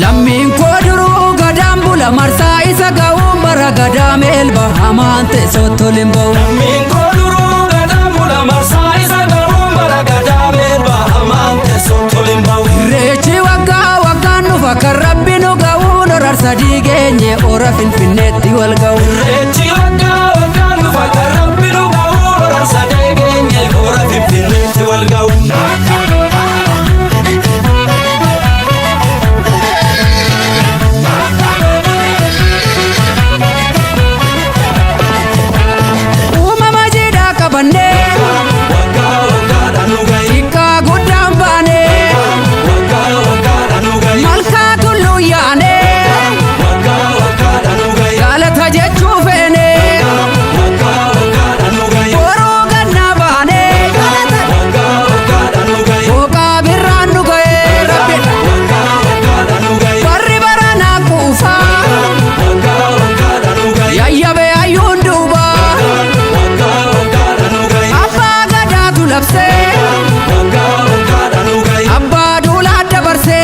Lammiin koo duruu gadaan bula marsaa isa ga'uun bara gadaa meelba hamaan teessootti ol hin ba'u. Lammiin koo duruu gadaan bula marsaa isa ga'uun bara gadaa meelba hamaan teessootti ol hin ba'u. Irreechi waggaa waggaan dhufa kan rabbi nu ga'uun horar sadii geenye hora Finfinneetti wal ga'u. Irreechi waggaa waggaan dhufa kan rabbi nu ga'uun horar sadii geenye hora Finfinneetti wal ga'u. Uumama jiidhaa qabannee Waggaa waggaadhaan nu ga'i. xiqqaa guddaan baanee Waggaa waggaadhaan nu ga'i. malkaa tulluu yaanee Waggaa waggaadhaan nu ga'i. galata jechuu feenee Waggaa waggaadhaan nu ga'i. boruu gannaa baanee galata Waggaa waggaadhaan nu ga'i. booqaa birraan nu ga'ee rabbi Waggaa waggaadhaan nu ga'i. barri baranaa quufaa Waggaa waggaadhaan nu ga'i. yayyabee hayyuun duubaa Waggaa waggaadhaan nu ga'i. abbaa gadaatu labsee Waggaa waggaadhaan nu ga'i. abbaa duulaa dabarsee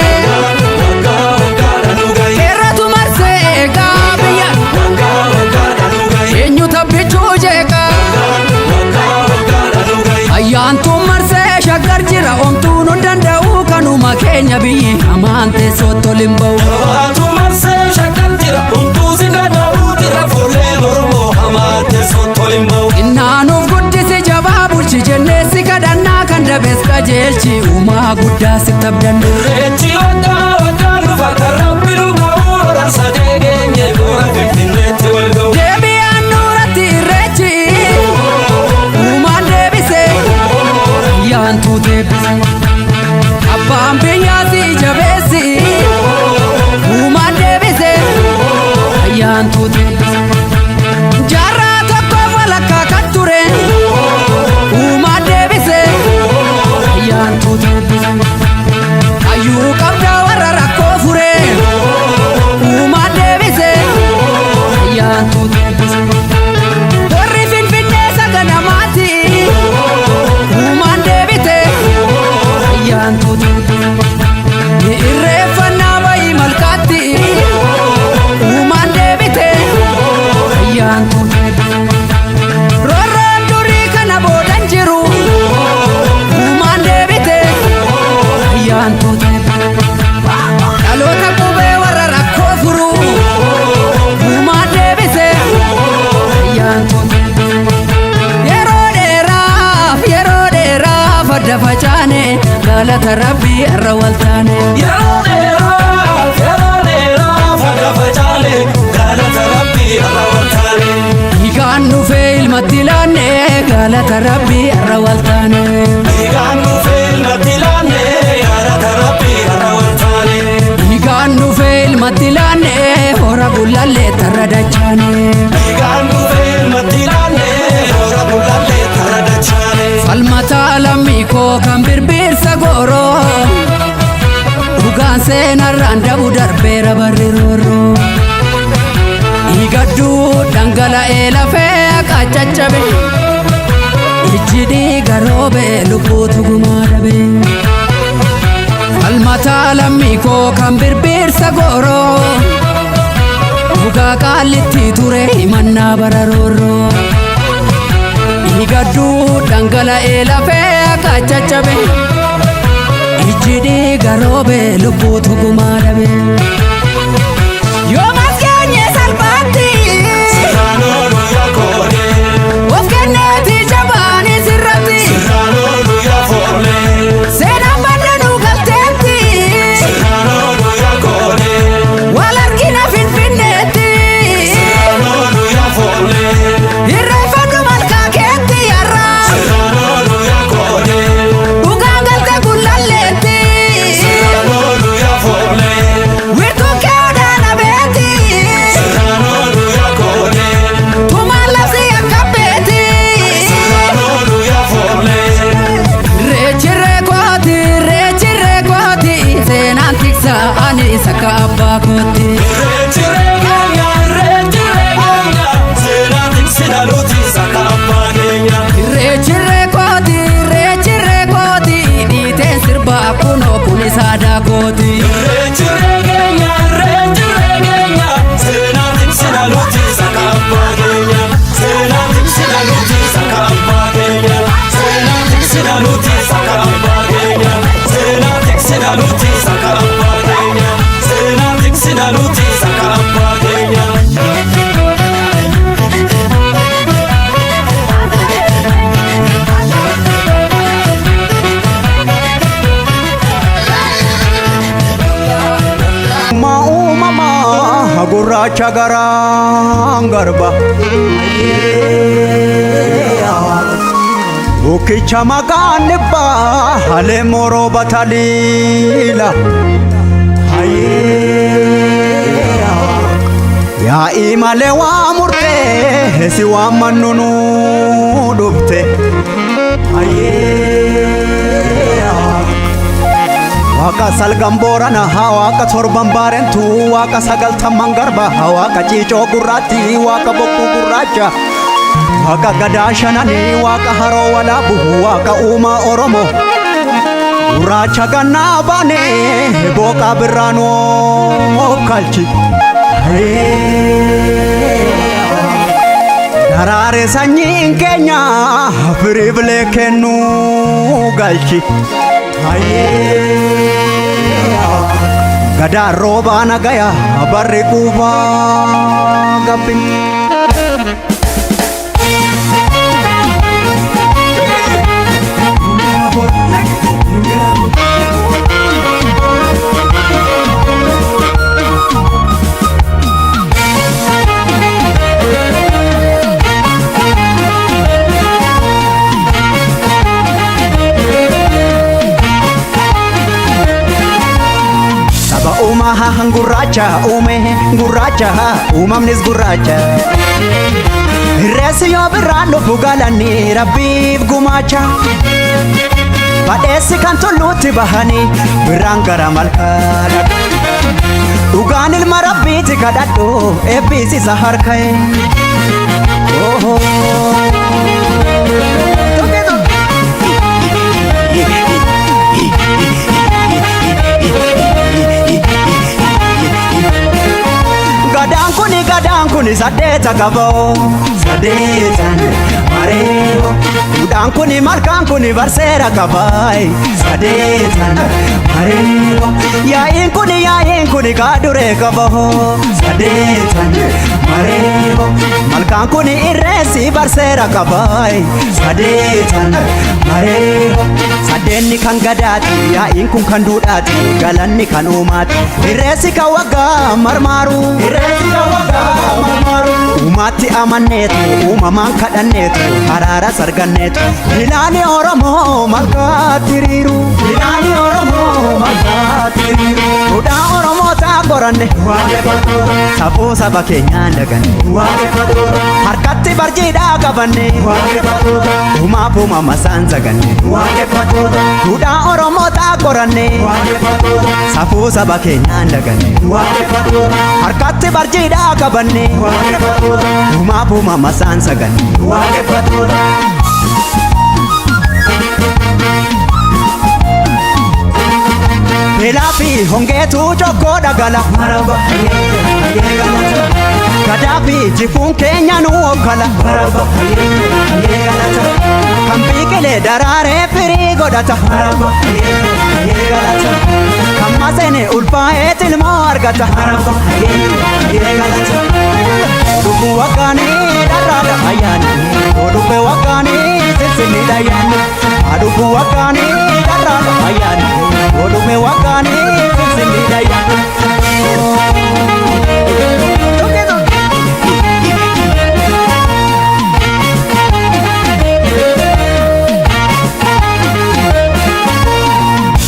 Waggaa waggaadhaan nu ga'i. heeratu marsee eegaa biyya Waggaa waggaadhaan nu ga'i. eenyu tabbichuu jeeqaa Waggaa waggaadhaan nu ga'i. ayyaantuun marsee shaggar jira omtuun hin danda'u kanuma keenya biyyi hamaan teessootti ol hin ba'u. Baatu marsee shakkal jira homtuu si danda'uu jira fuulleen Oromoo hamaa teessootti ol hin ba'u. Innaanuuf guddisi jabaa bulchi jennee si kadhannaa kan dabees qajeelchi uumaa guddaa si tabdannu. Irreechi waggaa waggaan dhufa kan rabbi nu ga'uu horar sadee geenye hora Finfinneetti wal ga'u. Deebi'aan nuuratti irreechi uumaan deebise ayyaantuu deebise abbaan biyyaa si jabeessi uumaan deebise ayyaantuu deebise jaarraa tokko walakkaa kan ture uumaan deebise ayyaantuu deebise hayyuu qabdaa warra rakkoo fure uumaan deebise ayyaantuu deebise warri finfinnee saganamaati uumaan deebite ayyaantuu deebise ni irreeffannaa bayii malkaatti uumaan deebite ayyaantuu deebise roorroon durii kana boodan jiru uumaan deebite ayyaantuu deebise dhaloota qubee warra rakkoo furu uumaan deebise ayyaantuu deebise yeroo dheeraaf yeroo dheeraaf adda facaane galata rabbii irra waltaane. Yeroo dheeraaf yeroo dheeraaf adda facaane galata rabbii irra waltaane. Dhiigaan dhufee ilmatti laanne galata rabbii irra waltaane. Dhiigaan dhufee ilmatti laanne galata rabbii irra waltaane. Dhiigaan dhufee ilmatti laanne hora bulallee tarra dachaane. Dhiigaan dhufee ilmatti laanne hora bulallee tarra dachaane. Falmataa lammii koo kan birbirsa gooroo dhugaan seenarraan dabu darbeera barri roorroo. Dhiigadduu dhangala'ee lafee akka caccabe ijji dhiiga roobe lubbuutu gumaa dhabe. Falmataa lammii koo kan birbirsa gooroo dhugaa qaallitti ture himannaa bara roorroo. Dhiigadduu dhangala'ee lafee akka caccabe ijji dhiiga roobe lubbuutu gumaa dhabe. Yoomas keenye salphaatti Sirraanoo guyyaa koodee of kenneeti jabaanii sirratti sirraanoo guyyaa foollee seenaan baddanuu galteetti sirraanoo guyyaa koodee wal argina Finfinneetti sirraanoo guyyaa foollee irreeffadhu malkaa keetti yarraa sirraanoo guyyaa koodee dhugaan galte gullalleetti sirraanoo guyyaa foollee. wiirtuu. abbaa kootti. Irreechi reegeenya irreechi reegeenya seenaa tiksina nuti saka abbaa keenya. Irreechi reekooti irreechi reekooti dhiiteen sirbaa kunoo kunis aadaa kooti. Irreechi reegeenya irreechi reegeenya seenaa tiksina nuti saka abbaa keenya. Seenaa tiksina nuti saka abbaa keenya. Seenaa tiksina nuti saka abbaa keenya. Seenaa tiksina nuti saka abbaa keenya. Seenaa tiksina nuti saka abbaa keenya. Ma uumamaa gurraacha garaan garba. Bukkicha maqaan dhibbaa halee morooba taliila. Yaa'ii malee waa murtee si waan mannu nuu dhufte. Waaqa salgan boorana haa waaqa torban baarentu waaqa sagaltamman garba haa waaqa ciicoo gurraatti waaqa bokkuu gurraacha waaqa gadaa shananii waaqa haroo walaabu waaqa uumaa oromoo gurraacha gannaa baane booqaa birraanoo kalchi. Daraare sanyiin keenya firii bilee kennuu galchi. Gadaan roobaa nagaya barri quufaa gabbi. Saba uumaa gurraacha uume gurraacha uumamnis gurraacha. Irreessi yoo birraan dhufu galanii rabbiif gumaacha. Badheessi kan tulluutti bahanii birraan gara malkaa dhaqu. Dhugaan ilma rabbiiti kadhadhu eebbiis isa harka'e. Gadaan kuni gadaan kuni saddeeta qaboo. Saddeetan mareeho. Duudhaan kuni malkaan kuni barseera qabaay. Saddeetan mareeho. Yaa'iin kuni yaa'iin kuni kaaduree qaboo. Saddeetan mareeho. Malkaan kuni irreessi barseera qabaay. Saddeetan mareeho. Saddeenni kan gadaati yaa'iin kun kan duudhaati galanni kan uumaati. Irreessi kan waggaa marmaaru. Irreessi kan waggaa marmaaru. Uumaatti amanneetu uumamaan kadhanneetu haraara sarganneetu. Ilaali Oromoo malkaatti hiriiru. Ilaali Oromoo malkaatti hiriiru. Duudhaa Oromoo taa qoranne. Safuu saba keenyaan daganne. Harkatti barjiidhaa qabanne. Uumaaf uumama isaan saganne. Duudhaa Oromoo taa qoranne. Safuu saba keenyaan daganne. Harkatti barjiidhaa qabanne. Uumaaf uumama isaan saganne. Beelaa fi hongeetu jokkoo dhagala. Gadaa fi jifuun keenya nu okkala. Kan biqilee daraaree firii godhata. Kan maseene ulfaa'ee tilmoo argata. Dhufu waggaanii dharraadha ayyaani. Dhufe waggaanii sinsinni ayyaani. Dhufu waggaanii dharraadha ayyaani. Dhufe waggaanii sinsinni ayyaani.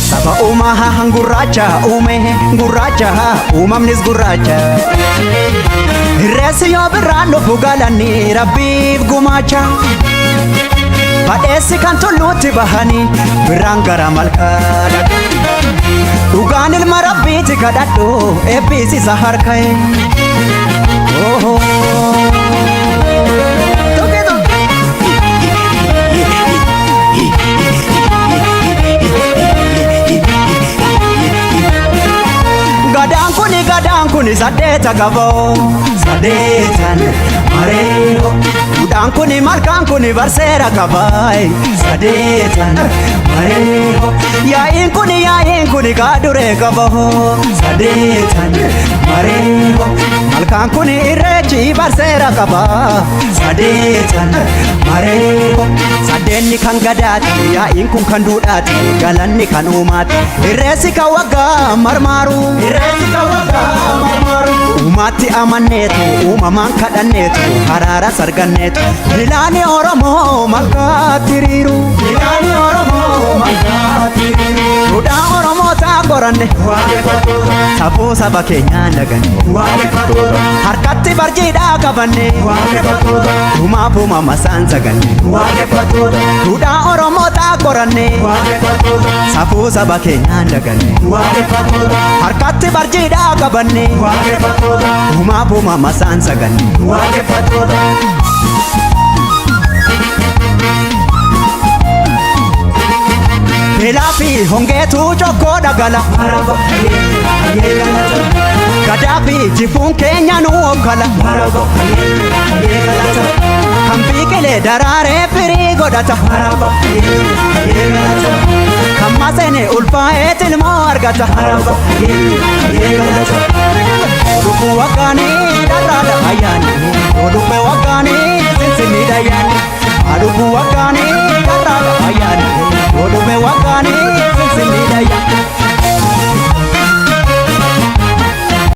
Saba uumaa gurraacha uume gurraacha uumamnis gurraacha. Irreessi yoo birraan dhufu galanii rabbiif gumaacha. Badheessi kan tulluutti bahanii birraan gara malkaa dhaqu. Dhugaan ilma rabbiiti kadhadhu eebbisiisa harka'e. Gadaan kuni gadaan kuni saddeeta qaboo sadeetan mareeho. Duudhaan kuni malkaan kuni barseera qabaay sadeetan mareeho. Yaa'iin kuni yaa'iin kuni kaaduree qaboo sadeetan mareeho. Malkaan kuni irreechi barseera qabaa sadeetan mareeho. Sadeenni kan gadaati yaa'iin kun kan duudhaati galanni kan uumaati irreessi kan waggaa marmaaru irreessi kan waggaa marmaaru. Uumaatti amanneetu uumamaan kadhanneetu haraara sarganneetu bilaani Oromoo malkaatti riiru bilaani Oromoo malkaatti riiru. Duudhaa Oromootaa qoranne safuu saba keenyaan daganne harkatti barjiidhaa qabanne uumaaf uumama saan saganne. Duudhaa Oromootaa qoranne safuu saba keenyaan daganne harkatti barjiidhaa qabanne uumaaf uumama saan saganne. Beelaa fi hongeetu cokkoo dhagala. Gadaa fi jifuun keenya nu okkala. Kan biqilee daraaree firii godhata. Kan maseene ulfaa'ee tilmoo argata. Dhufu waggaanii dharraadha ayyaani. Dhufe waggaanii sinsinni dayyaani. Dhufu waggaanii